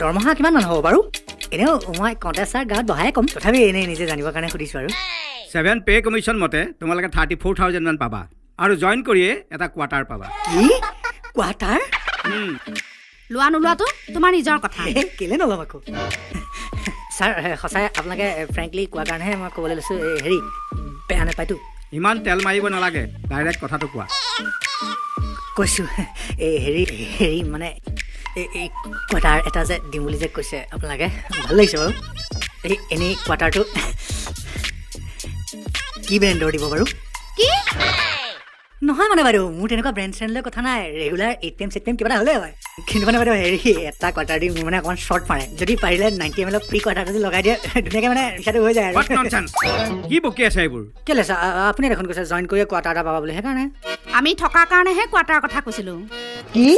দৰমহা কিমান মান হ'ব বাৰু? এনেও মই কওঁতে ছাৰ গাঁৱত বহাই ক'ম, তথাপি এনেই নিজে জানিবৰ কাৰণে সুধিছোঁ আৰু। ছেভেন পে' কমিশ্যন মতে তোমালোকে 34,000 মান পাবা আৰু জইন কৰিয়ে এটা কোৱাৰ্টাৰ পাবা। কি, কোৱাৰ্টাৰ? লোৱা নোলোৱাটো তোমাৰ নিজৰ কথা। কেলে নল'ম আকৌ ছাৰ? সঁচাই আপোনালোকে ফ্ৰেংকলি কোৱাৰ কাৰণেহে মই ক'বলৈ লৈছোঁ। এই হেৰি, বেয়া নাপায়তো? ইমান তেল মাৰিব নালাগে, ডাইৰেক্ট কথাটো কোৱা। কৈছোঁ, এই হেৰি হেৰি মানে এই কোৱাৰ্টাৰ এটা যে দিম বুলি যে কৈছে আপোনালোকে, ভাল লাগিছে বাৰু। এই এনেই কোৱাৰ্টাৰটো কি ব্ৰেণ্ডৰ দিব বাৰু? কি? নহয় মানে বাইদেউ, মোৰ তেনেকুৱা ব্ৰেণ্ড চেণ্ড লৈ কথা নাই। ৰেগুলাৰ 8 এম 7 এম কিবা এটা হ'লেই হয়। কিন্তু মানে বাইদেউ হেৰি, এটা কোৱাৰ্টাৰ দি মোৰ মানে অকণমান শ্বৰ্ট মাৰে। যদি পাৰিলে 90 এম এলৰ ফ্ৰী কোৱাৰ্টাৰটো যদি লগাই দিয়ে, ধুনীয়াকৈ মানে ৰিক্সাটো হৈ যায় আৰু। What nonsense! কি বকি আছে এইবোৰ? কেলৈ ছাৰ? আপুনি দেখোন কৈছে জইন কৰিয়ে কোৱাৰ্টাৰ এটা পাবা বুলি, সেইকাৰণে। আমি থকাৰ কাৰণেহে কোৱাৰ্টাৰৰ কথা কৈছিলোঁ। কি?